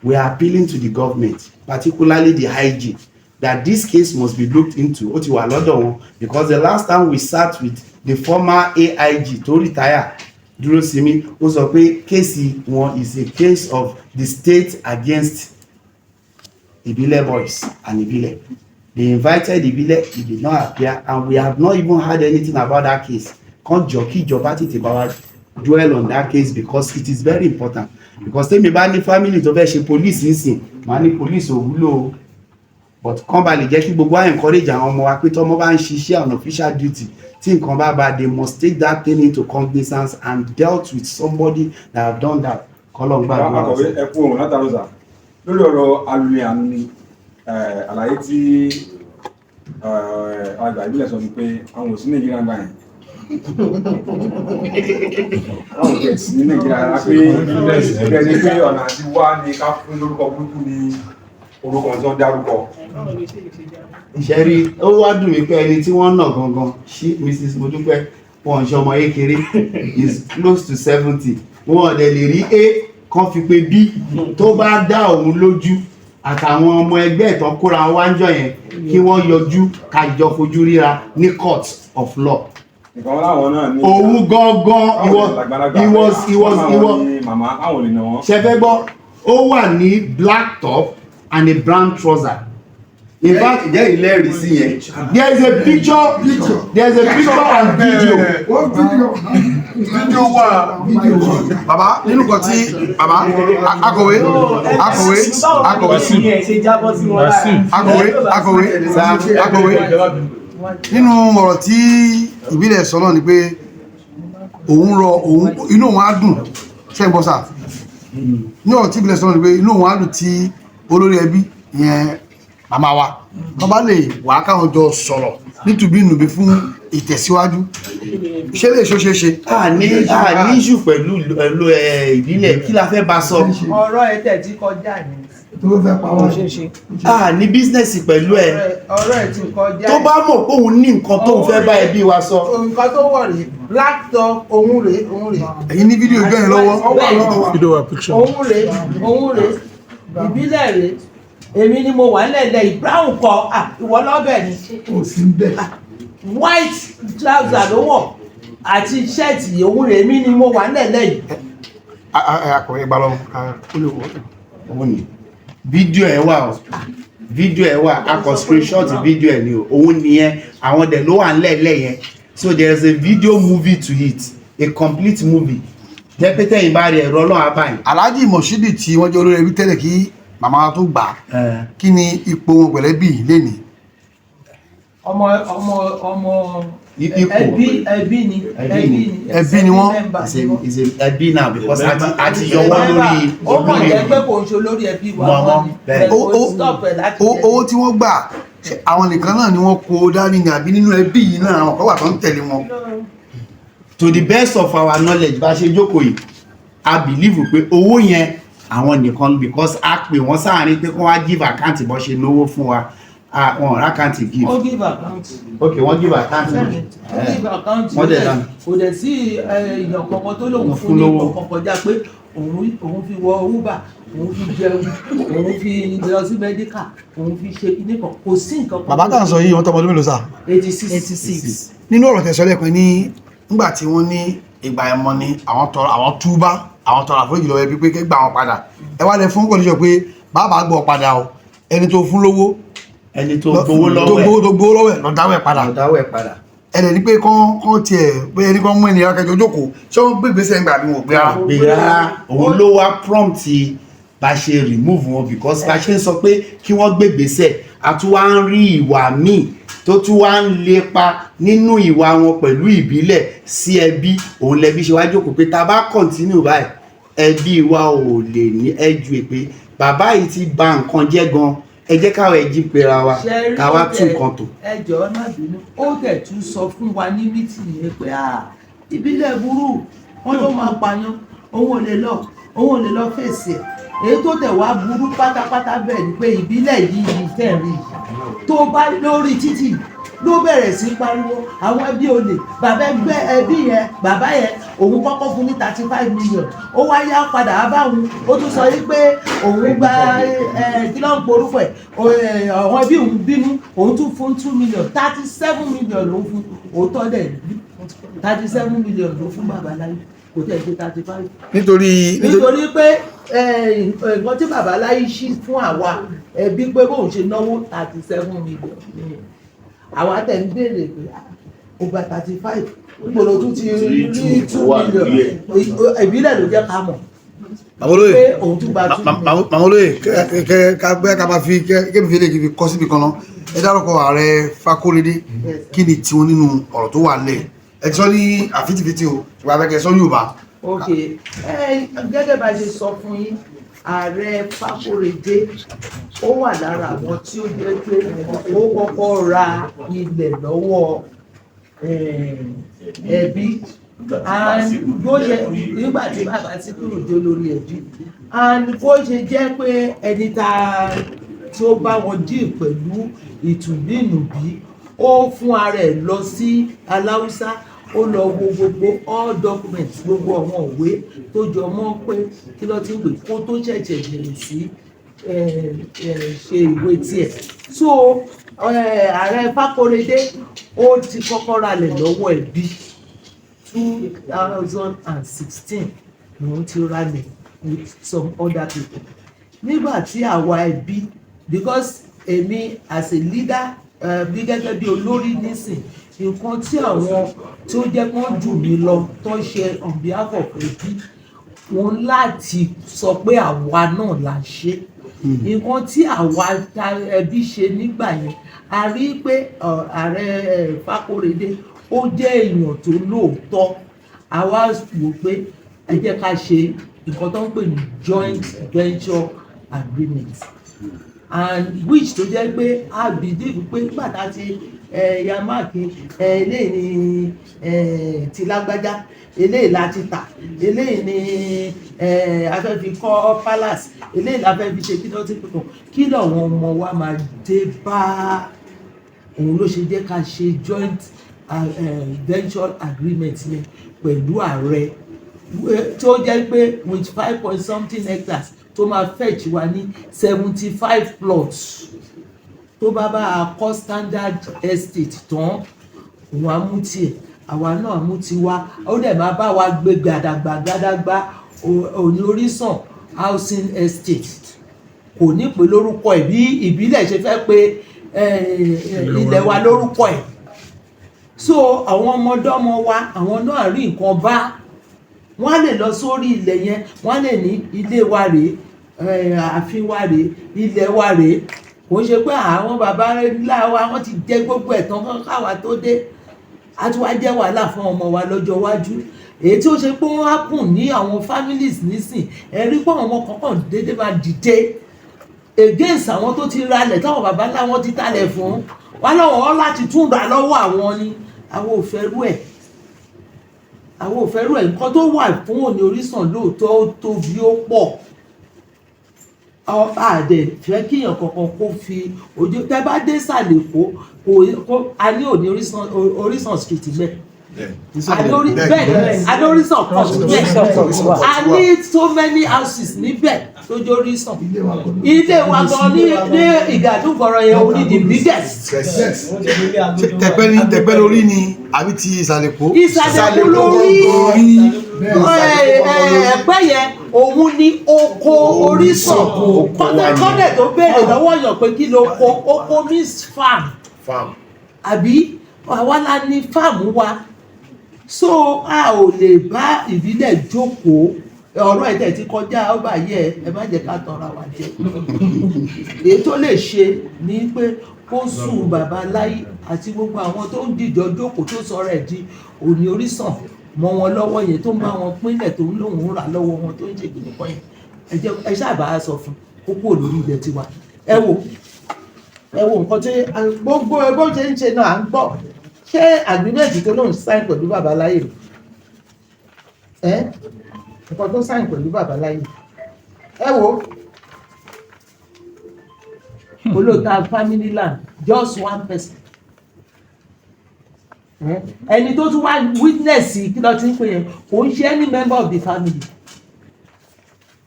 We are appealing to the government, particularly the IG, that this case must be looked into. Ó ti wà lọ́dọ̀ wọn, because the last time we sat with the former AIG tó retire, Dúrósinmi, ó sọ pé case wọn is a case of the state against Ibile boys and Ibile. They invited Ibile, he did not appear, and we have not even heard anything about that case. Kan jọ, kí ìjọba tètè bá wa dwell on that case, because it is very important, because tèmi bá ní family tó fẹ́ ṣe police nísìn, màá ní police ò wúlò o, but kán ba lè jẹ́ kí gbogbo wa encourage àwọn ọmọ wa pé tọ́mọ bá ń ṣiṣẹ́ on official duty, tí nǹkan bá ba, they must take that thing into cognizance and dealt with somebody that have done that. Kọ́lọ́ ń gbàdúrà. Akọ̀wé, ẹ kú òun látàrọ sà. Lórí ọ̀rọ̀ alùlẹ̀ àmì, àlàyé tí àgbà ìbílẹ̀ sọ ni pé àwọn ò sí Nàìjíríà gbà yẹn, àwọn ò tiẹ̀ sí ní Nàìjíríà rárá, pé ẹgbẹ́ ni pé ọ̀nà àti wá ni ká fún lórúkọ burúkú ní orúkọ tí wọ́n dárúkọ. Ìṣẹ́rí, ó wá dùn mí pé ẹni tí wọ́n nà gangan sí, Mrs Modúpẹ́, wọn ń ṣe ọmọ kékeré, is close to 70. Wọn ò dẹ̀ lè rí a kan fi pé b tó bá dá òun lójú àtàwọn ọmọ ẹgbẹ́ ìtàn kóra wọn wá ń jọ yẹn, kí wọ́n yọjú, ká jọ fojú ríra ní court of law. Nǹkan láwọn náà ní. Òun gangan, he was he was he was Màmá àwọn ò lè nà wọ́n. Ṣe fẹ́ gbọ́? Ó wà ní black top and a brown trouser. In fact, Ǹjẹ́ ilé rí sí yẹn? there is a picture, there is a picture and video. Fídíò wà. Bàbá, nínú kan tí bàbá akọ̀wé, akọ̀wé, akọ̀wé, akọ̀wé, akọ̀wé, akọ̀wé, nínú ọ̀rọ̀ tí ìbílẹ̀ sọ náà ni pé òun rọ òun, inú òun á dùn. Ṣé ń gbọ́ sà? Ní ọ̀rọ̀ tí ìbílẹ̀ sọ náà ni pé inú òun á dùn tí olórí ẹbí yẹn, màmá wa, wọ́n bá lè wá káwọn jọ sọ̀rọ̀ nítubí nùbí fún ìtẹ̀síwájú. Ṣé lè ṣó ṣeé ṣe? A ní issue pẹ̀lú ẹ ìbílẹ̀. Kí la fẹ́ bá sọ? Ọ̀rọ̀ ẹ̀ tẹ̀ tí kọjá ni. Tó fẹ́ pa wá. A ní business pẹ̀lú ẹ. Ọ̀rọ̀ ẹ̀ ti kọjá. Tó bá mọ̀ pé òun ní nǹkan tóun fẹ́ bá ẹbí wa sọ. Nǹkan tó wọ̀ rèé, laptop òun rèé, òun rèé. Ẹ̀yin ní fídíò ìjọ yẹn lọ́wọ́? Fídíò wa, picture. Òun rèé, òun rèé, ìbílẹ̀ rèé. Èmi ni mo wà nílẹ̀ brown kọ. Ah, ìwọ lọ́bẹ̀ ni. Kò sí bẹ́ẹ̀. White trouser ló wọ̀ àti shirt. Òun rèé, èmi ni mo wà nílẹ̀ yìí. Akọ̀wé gbà lọ. Òun ni fídíò ẹ wà o, fídíò ẹ wà. A kọ screenshot fídíò ẹ ni o. Òun nìyẹn, àwọn dẹ̀ ló wà ńlẹ̀ẹ́lẹ̀ yẹn. So there is a video movie to it, a complete movie, jẹ́ pé tẹ̀yìn bá rí ẹ̀rọ ọlọ́run abáyìn. Alhaji Mosidi tí wọ́n jẹ́ olórí ẹbí tẹ́lẹ̀ kí màmá wa tó gbà á, kí ni ipò wọn pẹ̀lẹ́ bí lénìí? Ọmọ Ipò. ẹbí, ẹbí ni. Ẹbí ẹbí ni. ni. Ẹbí ni wọ́n. Member is ni a wọ́n. Is a ẹbí now because a ti yọ wọ́n lórí Ó kàn olórí jẹ́ pé kò ń ṣe olórí ẹbí wa Mọ̀ mọ́ wọ́n, ni. bẹ́ẹ̀. Kò stop ẹ̀ láti jẹ́. Owó tí wọ́n gbà, ṣé àwọn nìkan náà ni wọ́n kó dání ni, àbí nínú ẹbí yìí náà àwọn kan wà tó ń tẹ̀lé wọn? To the best of our knowledge, bá ṣe jókòó yìí, a believe pé owó yẹn, àwọn nìkan, because a pè wọ́n sáàrin pé kí wọ́n wá give account bó ṣe lówó fún wa. Ah, wọn ò rí account give. Ó give account. Ok, wọ́n give account. Ó give account. Wọ́n dẹ̀ dá. Kò dẹ̀ sí èèyàn kankan tó lòun Wọ́n fún fún ní lówó. kankan kọjá pé òun fi wọ Uber, òun fi jẹun, òun fi lọ sí medical, òun fi ṣe kíní kan. Kò sí nǹkan kan. Bàbá tá à ń sọ yìí, wọ́n tọmọ ọdún mélòó sà? 86. 86. Nínú ọ̀rọ̀ tẹ̀sọ́ lẹ́ẹ̀kan ní nígbà tí wọ́n ní ìgbà ẹ̀mọ́ ni àwọn tọrọ, àwọn túbá, àwọn tọrọ àforíjì lọ́wọ́ ẹbí pé kẹ́ gbà wọn padà. Ẹ wá lẹ fún kọ́ndíṣọ̀ pé bàbá gbọ́ padà o, ẹni tó fún lówó, Ẹni tó gbowó tó lọ́wọ́ ẹ̀. gbowó, tó gbowó lọ́wọ́ ẹ̀ lọ dáwọ́ ẹ̀ padà. Lọ dáwọ́ ẹ̀ padà. Ẹnì ní pé kán tiẹ̀ pé ẹni kán mú ènìyàn kẹjọ jókòó, ṣé wọ́n gbé ìgbésẹ̀ ńgbà bí wọn ò gbé rárá? Gbé rárá. Òun ló wá prompt bá ṣe remove wọn, because bá ṣe ń sọ pé kí wọ́n gbé gbèsè, a tún wá ń rí ìwà míì tó tún wá ń lépa nínú ìwà wọn pẹ̀lú ìbílẹ̀ sí ẹbí. Òun lẹbí ṣe wá jókòó pé tá a bá continue báyìí, ẹbí wa ò lè ní ẹjú pé bàbá yìí ti bà nǹkan jẹ́ gan. Ẹ jẹ́ káwọn ẹjí pera wa Ṣe rí ká wá ó tún tẹ̀- nǹkan tò. Ẹ jọ̀ọ́, má bínú, ó tẹ̀ tún sọ fún wa ní meeting yẹn pé à ìbílẹ̀ burú, wọn ló máa pààyàn, òun ò lè lọ, òun ò lè lọ fèsì ẹ̀. Èyí tó tẹ̀ wá burú pátápátá bẹ́ẹ̀ ni pé ìbílẹ̀ yìí tẹ̀ ń rí yìí, tó bá lórí títì ló bẹ̀rẹ̀ sí pariwo àwọn ẹbí olè, bàbá ẹgbẹ́ ẹbí yẹn, bàbá yẹn, òun kọ́kọ́ fún ní 35 million, ó wá yá padà á bá òun, ó tún sọ yí pé òun gba ẹ kí ló ń porúkọ ẹ, àwọn ẹbí òun bínú, òun tún fún 2 million. 37 million ló fún. Òótọ́ dẹ̀, 37 million ló fún babaláyé, kò tẹ̀ ṣe 35. Nítorí Nítorí pé nǹkan tí babaláyé ṣí fún àwa ẹbí pé bóun ṣe náwó 37 million ni àwa tẹ̀ ń béèrè pé ah, ó gba 35, níbo tún ti rí 2 million? Ìbílẹ̀ ló jẹ́ ká mọ̀ Bàbá olóyè, pé òun tún gba 2 million. Màmá olóyè, kẹ ká bẹ́ẹ̀ ká máa fi kébì fi lè kí fi kọ́ síbi kan náà. Ẹ dárúkọ ààrẹ Fákórédé. Kí ni tiwọn nínú ọ̀rọ̀ tó wà nílẹ̀? Ẹ ti sọ ní àfitifiti o, ṣùgbọ́n abẹ́kẹ́ sọ Yorùbá. Ok, ẹ gẹ́gẹ́ bá ṣe sọ fún yín, ààrẹ Fákóredé, ó wà lára àwọn tí ó jẹ́ pé ó kọ́kọ́ ra ilẹ̀ lọ́wọ́ ẹbí, and bó ṣe nígbà tí bàbá Síkírù jó lórí ẹbí, and bó ṣe jẹ́ pé ẹni tá tó bá wọn deal pẹ̀lú ìtùbínùbí, ó fún ara ẹ̀ lọ sí Aláùsá, ó lọ wo gbogbo all documents, gbogbo àwọn ìwé tó jọ mọ́ pé kí ló ti ń pè kó tó ṣẹ̀ṣẹ̀ bẹ̀rẹ̀ sí ṣe ìwé tiẹ̀. So ààrẹ Fákóredé, ó ti kọ́kọ́ ralẹ̀ lọ́wọ́ ẹbí. 2016 lòun ti ralẹ̀ with some other people nígbà tí àwa ẹbí, because Èmi as a leader, bí gẹ́gẹ́ bí olórí nísìn, nǹkan tí àwọn tí ó jẹ́ kán jù mí lọ tó ṣe on behalf of ẹbí wọn láti sọ pé àwa náà la ṣe nǹkan tí àwa ẹbí ṣe nígbà yẹn. A rí pé ààrẹ Fákóredé, ó jẹ́ èèyàn tó lóòótọ́. Àwa wò pé ẹ jẹ́ ká ṣe nǹkan tó ń pè ní joint venture agreement, and which tó jẹ́ pé a believe pé nígbà tá a ti yamáàkì eléyìí ni ti lágbájá, eléyìí la ti tà, eléyìí ni a fẹ́ fi kọ́ palace, eléyìí la fẹ́ fi ṣe kí ló ti pè kàn, kí làwọn ọmọ wa máa dé bá. Òun ló ṣe jẹ́ ká ṣe joint venture agreement yẹn pẹ̀lú ààrẹ, tí ó jẹ́ pé with five point something hectares tó máa fetch wa ní 75 plots, tó bá bá a kọ́ standard estate tán, òun á mú tiẹ̀, àwa náà mú tiwa. Ó dẹ̀ máa bá wa gbé gbàdàgbà gbàdàgbà Òní Orísàn housing estate. Kò ní pè lórúkọ ẹ̀ bí ìbílẹ̀ ṣe fẹ́ pé ilẹ̀ wa lórúkọ ẹ̀. So àwọn ọmọdọ́mọ wa, àwọn náà rí nǹkan bá wọ́n á lè lọ sórí ilẹ̀ yẹn, wọ́n á lè ní ilé wa rèé, ààfin wa rèé, ilẹ̀ wa rèé. Kò ń ṣe pé àwọn baba ńlá wa, wọ́n ti jẹ gbogbo ẹ̀ tán káwa tó dé, á tún wá jẹ́ wàhálà fún ọmọ wa lọ́jọ́ iwájú. Èyí tí ó ṣe pé wọ́n á kùn ní àwọn families nísìn, ẹ rí pé àwọn ọmọ kankan déédéé máa dìde against àwọn tó ti ralẹ̀, táwọn baba ńlá wọn ti talẹ̀ fún wọn láwọn wọn láti tún rà lọ́wọ́ àwọn ni. Àwọn ò fẹ́ rú ẹ̀, àwọn ò fẹ́ rú ẹ̀. Nǹkan tó wà fún Òní Orísàn lóòótọ́, ó tóbi, ó pọ̀. Àdẹ̀ fẹ́ kíyàn kankan kó fi ojú tẹ́ bá dé sàlẹ̀ kó a ní Òní Orísàn, Orísàn Street mẹ́, a ní bẹ́ẹ̀, a ní Orísàn Court bẹ́ẹ̀, a ní so many houses níbẹ̀ tó jẹ́ Orísàn. Ilé wa gan ní Ìgàdúgbọ̀rọ̀ yẹn, òun ní the biggest. Tẹ̀pẹ́ ní tẹ̀pẹ́ lórí ni àbí ti ìsàlẹ̀ kó? Ìsàlẹ̀ Èkó lórí. Ẹ̀pẹ́ yẹn, òun ní oko Orísàn. Kọ́dẹ̀ tó béèrè lọ́wọ́ yàn pé kí ló oko? Oko means farm. Farm. Àbí àwa la ní farm wa. So a ò lè bá ìbílẹ̀ jókòó. Ọ̀rọ̀ ẹ̀ tẹ̀ ti kọjá ọba yẹ. Ẹ má jẹ́ ká tanra wa jẹ. Èyí tó lè ṣe ni pé kó sùn bàbá láyé àti gbogbo àwọn tó ń dìjọ jókòó, tó sọ̀rọ̀ ẹ̀ di Òní Orísàn mọ́ wọn lọ́wọ́ yẹn, tó ń bá wọn pínlẹ̀, tó ń lóun rà lọ́wọ́ wọn, tó ń ṣe kìnìkan yẹn. Ẹ jẹ́ ẹ ṣáà sọ fún kó kúrò lórí ilẹ̀ tiwa. Ẹ wo nǹkan tí gbogbo ẹ bó ṣe ń ṣe náà, à ń gbọ́. Ṣé agreement tó lóun sign pẹ̀lú bàbá láyé ẹ, nǹkan tó sign pẹ̀lú bàbá láyé, ẹ wo olóòótọ́ family land, just one person. Ẹni tó tún wá witness kí ló ti ń pè yẹn, kò ń ṣe any member of the family.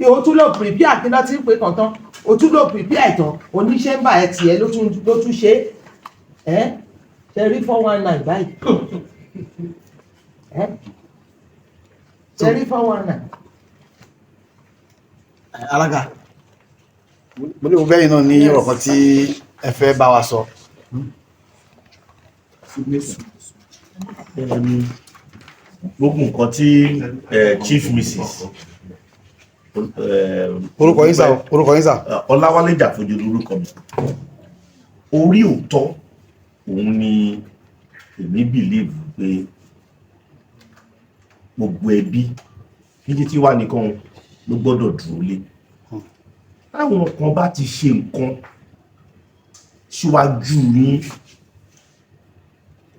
O tún lọ prepare kí ló ti ń pè kàn tán, o tún lọ prepare ìtàn oníṣẹ́ ń bà ẹ tiẹ̀ ló tún ṣe é. Ṣe rí 419 báyìí? Ẹ ṣe rí 419. Alága, mo ní mo bẹ́yìn náà ní ọ̀rọ̀ kan tí ẹ fẹ́ bá wa sọ. Gbogbo nǹkan tí Chief Mrs. Orúkọ yín sà o, orúkọ yín sà. Ọláwálé Jàfojú lórúkọ mi. Orí òótọ́ òun ni èmi believe pé gbogbo ẹbí níbi tí wà nìkan ló gbọ́dọ̀ dúró lé. Táwọn kan bá ti ṣe nǹkan síwájú yín,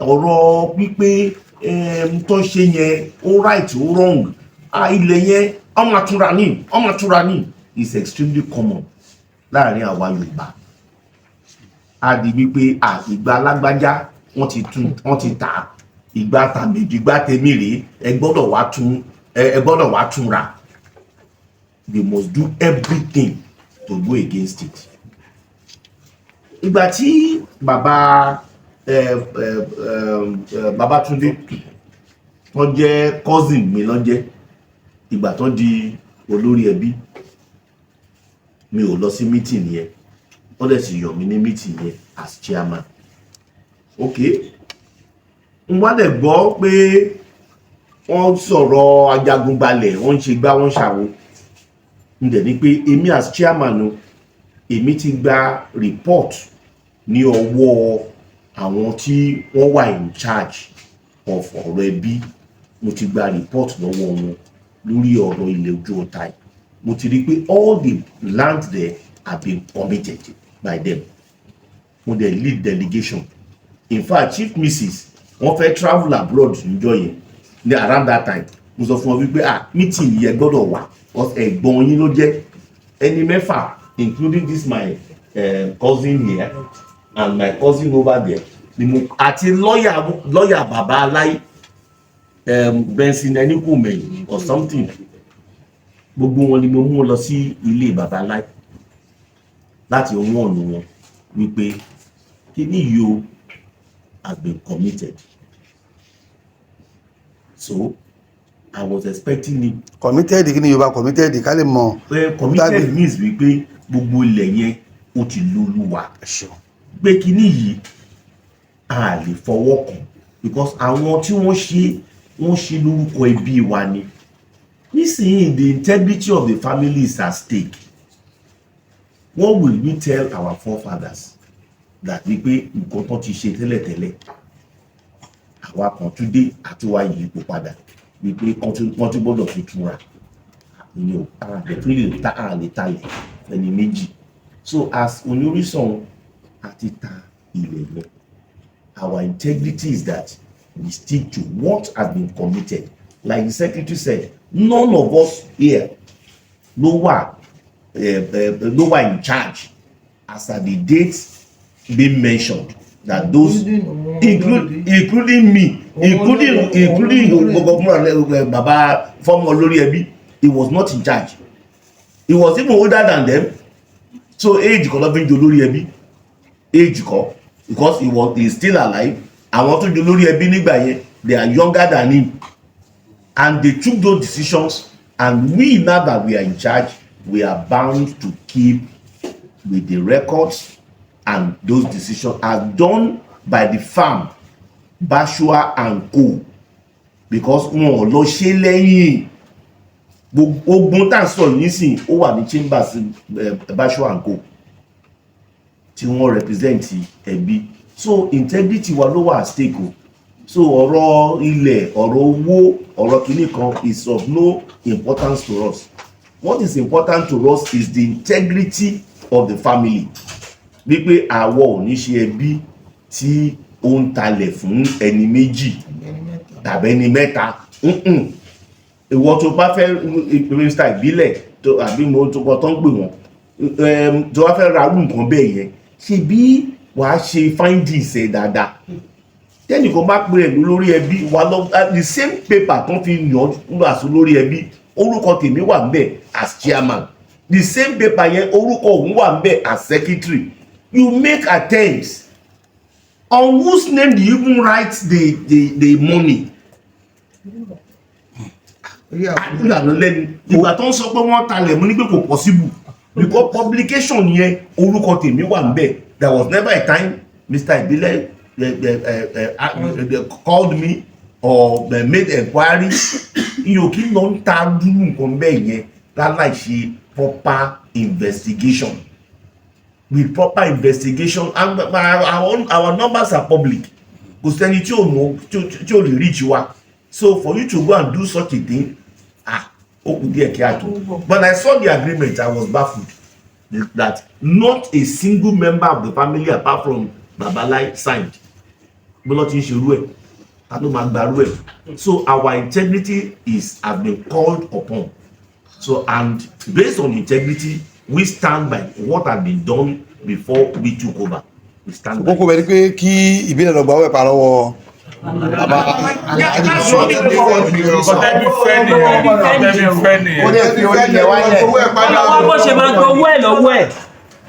ọ̀rọ̀ pípé tó ṣe yẹn, ó right, ó wrong, ilẹ̀ yẹn ọmọ àtúnra ní, ọmọ àtúnra ní, is extremely common láàrin àwa Yorùbá. A di wípé ìgbà alágbájá wọ́n ti tún, wọ́n ti tà, ìgbà tàbí ìgbà tèmi rèé, ẹ gbọ́dọ̀ wá tún, ẹ gbọ́dọ̀ wá tún rà. They must do everything to go against it. Ìgbà tí bàbá ẹ ẹ ẹ Babátúndé, wọ́n jẹ́ cousin mi lọ́jẹ́, ìgbà tó di olórí ẹbí, mi ò lọ sí meeting yẹn. Wọ́n dẹ̀ sì yàn mí ní meeting yẹn as chairman. Ok, n wá dẹ̀ gbọ́ pé wọ́n sọ̀rọ̀ ajagunbalẹ̀, wọ́n ń ṣe gbá, wọ́n ń ṣàwo. N dẹ̀ ní pé èmi as chairman o, èmi ti gba report ní ọwọ́ àwọn tí wọ́n wà in charge of ọ̀rọ̀ ẹbí. Mo ti gba report lọ́wọ́ wọn lórí ọ̀rọ̀ ilẹ̀ Ojú Ọ̀tá yìí. Mo ti rí i pé all the land there have been committed by them. Mo dẹ̀ lead delegation. In fact, Chief Mrs wọ́n fẹ́ travel abroad níjọ́ yẹn ní around that time. Mo sọ fún wọn wípé, ah, meeting yẹn gbọ́dọ̀ wà because ẹ̀gbọ́n yín ló jẹ́. Ẹni mẹ́fà, including this my cousin here and my cousin over there, ni mo àti lọ́ọ̀yà bàbá aláì Benson Ẹnikùnmẹ̀yìn or something. Gbogbo wọn ni mo mú lọ sí ilé bàbá aláì láti wọ́n ọ̀nà wọn wípé kíní yìí o has been committed. So I was expecting it. Committed, kí ni Yorùbá committed, ká lè mọ̀? Pé committed means wípé gbogbo ilẹ̀ yẹn, ó ti lólúwa. Ẹ ṣeun. Pé kíní yìí, a lè fọwọ́ kàn because àwọn tí wọ́n ṣe, wọ́n ṣe lórúkọ ẹbí wa ni. Nísìnyí, the integrity of the family is at stake. What will we tell our forefathers that wípé nǹkan tó ti ṣe tẹ́lẹ̀tẹ́lẹ̀, àwa kan tún dé àti wá yí ipò padà wípé wọ́n tún gbọ́dọ̀ tún túnra ìyẹn ò a lè tún lè ta, a lè talẹ̀ ẹni méjì. So as Oníorísàn àti ta ilẹ̀ yẹn, our integrity is that we stick to what has been committed. Like the secretary said, none of us here ló wà in charge as at the date being mentioned that those including me, including gbogbo fúnra baba former olórí ẹbí. He was not in charge. He was even older than them. So age kọ́ ló fi ń jẹ olórí ẹbí, age kọ́, because he is still alive. Àwọn tó jẹ olórí ẹbí nígbà yẹn, they are younger than him and they took those decisions. And we, now that we are in charge, we are bound to keep with the records and those decisions are done by the firm Bashua and Co, because wọn ò lọ ṣe lẹ́yìn. Gbogbo ogun tá à ń sọ yìí nísìnyí, ó wà ní chambers Bashua and Co tí wọ́n represent ẹbí. So integrity wa ló wà at stake o. So ọ̀rọ̀ ilẹ̀, ọ̀rọ̀ owó, ọ̀rọ̀ kìíní kan is of no importance to us. What is important to us is the integrity of the family, wípé àwọ̀ ò ní ṣe ẹbí tí ó ń talẹ̀ fún ẹni méjì tàbí ẹni mẹ́ta. Ìwọ tó bá fẹ́ mínísítà ìbílẹ̀ tó àbí mo tó kọ tó ń pè wọ́n, tó bá fẹ́ ra irú nǹkan bẹ́ẹ̀ yẹn, ṣe bí wàá ṣe findings ẹ̀ dáadáa. Tẹ́nìkan bá pè ẹ̀ lórí ẹbí wà lọ, the same paper tó fi yàn nígbà sí lórí ẹbí, orúkọ tèmi wà ńbẹ̀ as chairman. The same paper yẹn, orúkọ òun wà ńbẹ̀ as secretary. You make attempts. On whose name do you even write the money? Àdúrà ló lẹ́nu. Ìgbà tó ń sọ pé wọ́n talẹ̀, mú ní pé kò possible because publication yẹn, orúkọ tèmi wà ńbẹ̀. There was never a time Mr. Ibile called me or made enquiry. Iyò kí ló ń ta dúró nǹkan bẹ́ẹ̀ yẹn láláì ṣe proper investigation. With proper investigation, and our numbers are public. Kò sẹ́ni tí ò mọ̀, tí ò lè reach wa. So for you to go and do such a thing, ah, ó kù díẹ̀ kí a tó. When I saw the agreement, I was baffled that not a single member of the family apart from Babalai signed. Bọ́lá ti ń ṣerú ẹ̀, ta ló máa gbarú ẹ̀? So our integrity is have been called upon. So, and based on integrity, we stand by what had been done before we took over. We stand by. Kókó bẹ ni pé kí ìbílẹ̀ lọ gba owó ẹ̀ pa lọ́wọ́ bàbá. Tẹ́bí fẹ́ nìyẹn, tẹ́bí fẹ́ nìyẹn. Ó dẹ̀ fi orí ilẹ̀ wálẹ̀. Owó ẹ̀ padà. Ọlọ́wọ́ bó ṣe máa gbowó ẹ̀ lọ́wọ́ ẹ̀.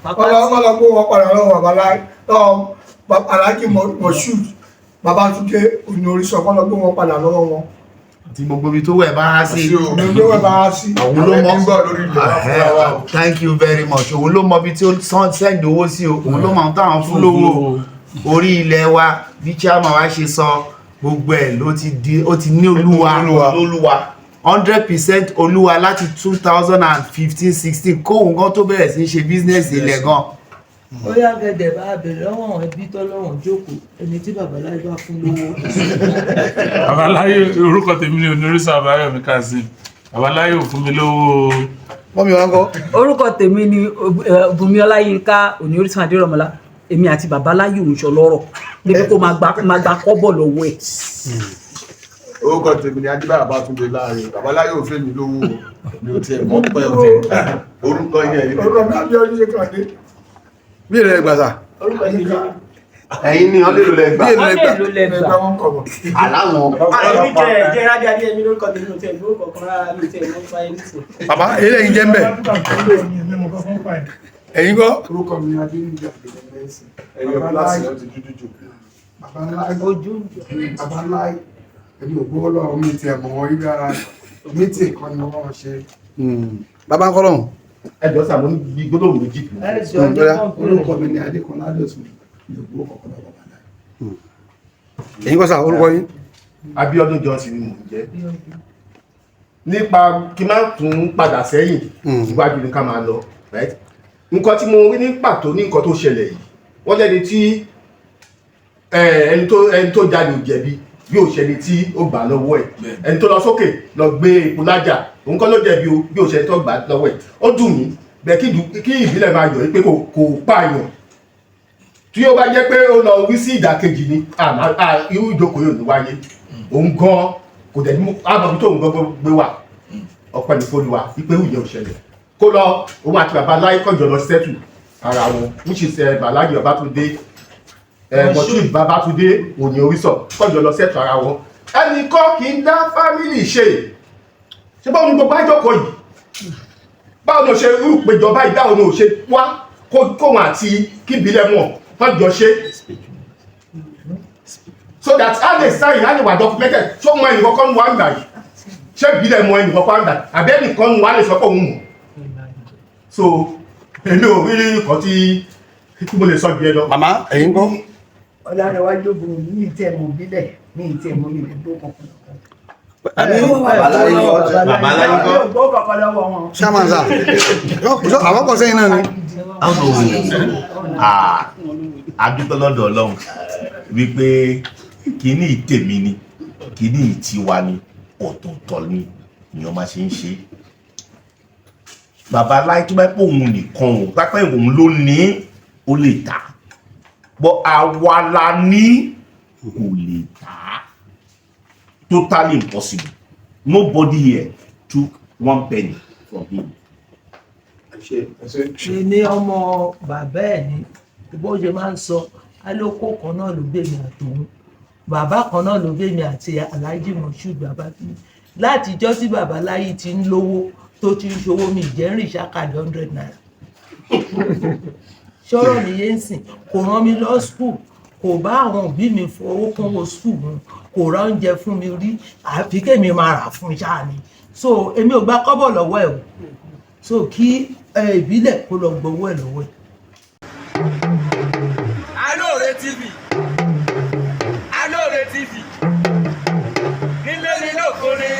Ọlọ́pọ̀ wọn padà lọ́wọ́ babalá, lọ́wọ́ Alhaji Moshood Babatunde Oníorísọ, kọ́lọ́gbọ́ wọn padà lọ́wọ́ wọn. Àti gbogbo ibi tó wẹ̀ bá há sí. Gbogbo ẹ̀ bá há sí. Òun ló mọ. Àwọn ẹbí ń bọ̀ lórí ilẹ̀ wa fúnra wa o. Thank you very much. Òun ló mọ ibi tí ó send owó sí o, òun ló mọ ohun táwọn fún lówó orí ilẹ̀ wa. Bí chairman wa ṣe sọ, gbogbo ẹ̀ ló ti di, ó ti ní olúwa. Olúwa. 100% olúwa láti 2015-16, kóun gan tó bẹ̀rẹ̀ sí í ṣe business ilẹ̀ gan. Ó yá, gẹ̀dẹ̀ bá a bèrè lọ́wọ́ àwọn ẹbí tọ́lọ́wọ̀n jókòó, ẹni tí babaláyé bá fún lówó. Babaláyé, orúkọ tèmi ni Onírúsà Àbáyọ̀mí Kazeem. Babaláyé ò fún mi lówó. Mọ́mí wa ń kọ́. Orúkọ tèmi ni Bùnmi Ọláyínká Òní Orísun Adérọmọlá. Èmi àti babaláyé òun ṣọlọ́rọ̀ débi kó máa gba kọ́bọ̀ lọ́wọ́ ẹ̀. Orúkọ tèmi ni Adébáyọ̀ Bátúndé. Láàrin babaláyé ò fẹ́ mi lówó o, mi ò tiẹ̀ mọ̀ pẹ́ o, orúkọ yẹn yìí. Orúkọ mi Abíọ́dún ṣe kàn dé. Bí èrè rẹ̀ gbà sà. Orúkọ tèmi ni Ẹ̀yin ni wọ́n lè lò lẹ́gbàá. Bí èrè wọ́n rẹ̀ lè gbà. lò lẹ́gbà. Ẹgbẹ́ wọn kọ̀ bọ̀. Aláwọn. Èmi jẹ jẹ rájá adé ẹmí lórúkọ tèmi, ò tiẹ̀ gbórúkọ kan rárá, mi ò tiẹ̀ mọ̀ nípa ẹni sè. Bàbá, eléyìí jẹ́ ń bẹ̀. Ẹ̀yin kọ́. Orúkọ mi Adéníyì Adéyẹmẹ́sì. Ẹ̀yọ gíláàsì náà ti dúdú jù. Babaláyé. Ojú Babaláyé. Èmi ò gbówó lọ́wọ́ mi, tiẹ̀ mọ̀ wọ́n rí rárá. Meeting kan ni wọ́n ṣe. Bàbá ń kọ́ lọ́hùn. Ẹ jọ sà, mo ní bí gbólóhùn méjì. Ẹ jọ ní kọ́ńpútà. Orúkọ mi ni Adékọlá Adéọ̀sùn. Mi ò gbówó kankan lọ́wọ́ babaláyé. Ẹ̀yin kọ́ sà, orúkọ yín. Abíọ́dún Johnson ni mò ń jẹ́. Nípa kí n má tún padà sẹ́yìn, iwájú ni ká máa lọ, right? Nǹkan tí mo rí ní pàtó ní nǹkan tó ṣẹlẹ̀ yìí, wọ́n lẹ́ni tí ẹni tó jalè ò jẹ̀bi bí ò ṣẹni tí ó gbà lọ́wọ́ ẹ̀. Ẹni tó lọ sókè lọ gbé epo lájà, òun kọ́ ló jẹ̀bi o bí ò ṣẹni tó gbà lọ́wọ́ ẹ̀. Ó dùn mí bẹ́ẹ̀ kí ìbílẹ̀ máa yọ̀ pé kò pààyàn. Tí ó bá jẹ́ pé ó lọ wí sí ìdàkejì ni, irú ìjókòó yóò ní wáyé. Òun gan kò dẹ̀ ní àbọ̀bí tóun gan gbé wà. Ọpẹ́ ní fÓlúwa wípé ìyẹn ò ṣẹlẹ̀. Kó lọ, òun àti bàbá láyé kọjọ lọ settle ara wọn, which is Bàlágì Babátúndé, Moshood Babátúndé Òní Orísọ, kọjọ lọ settle ara wọn. Ẹnì kan kì í dá family ṣe. Ṣé báwo ni gbogbo àjọkọ yìí, báwo ni o ṣe irú ìpéjọba yìí, báwo ni o ṣe wá kóhun àti kíbilẹ̀ mọ̀ kọjọ ṣe, so that a lè sign, a lè wà documented? Ṣó mọ ẹnì kọ́kọ́ ń wá ń gbà yìí? Ṣé ìbílẹ̀ mọ ẹnì kọ́kọ́ ń gbà, àbí ẹnìkan ń wá lè sọ pé òun mọ̀? So èmi ò rí nǹkan tí mo lè sọ ju ẹ lọ. Màmá, ẹ̀yin kọ́. Ọlárẹ̀wájú bò mí, ì tiẹ̀ mọ̀ bílẹ̀, mi ì tiẹ̀ mọ̀, mi ì gbó kankan. Babaláyé kọ́. Babaláyé kọ́. Mi ò gbó kankan lọ́wọ́ wọn. Chairman sà, àwọn kọ sẹ́yìn náà ni. A dúpẹ́ lọ́dọ̀ Ọlọ́run wípé kíní tèmi ni, kíní tiwa ni, ọ̀tọ̀ọ̀tọ̀ ni èèyàn máa ṣe ń ṣe. Babaláyé, tó bá pọ̀ òun nìkan o, pápẹ́ òun ló ní, ó lè tà bọ́. Àwa la ní, kò lè tà. Totally impossible. Nobody here took one penny from him. Ṣe ní ọmọ bàbá ẹ̀ ní bó ṣe máa ń sọ, alóko kan náà ló gbé mi àtòun, bàbá kan náà ló gbé mi àti Alhaji Moshood Babátúndé. Látijọ́ tí babaláyé ti ń lówó, tó ti ń ṣòwò, mi ìjẹ́rìn ṣàkàlẹ̀ ₦100. Ṣọ́rọ̀ mi yé ń sìn, kò rán mi lọ school, kò bá àwọn òbí mi fowó kúnwó school wọn, kò ra oúnjẹ fún mi rí, àfi kémi máa rà fún ṣáà ni. So èmi ò gba kọ́bọ̀ lọ́wọ́ ẹ̀ o. So kí ìbílẹ̀ kó lọ gbowó ẹ̀ lọ́wọ́ ẹ̀. Alóore TV, Alóore TV, nílé ní lóko ni,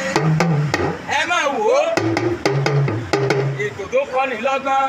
ẹ máa wò ó, ètò tó kọ́ni lọ́gbọ́n.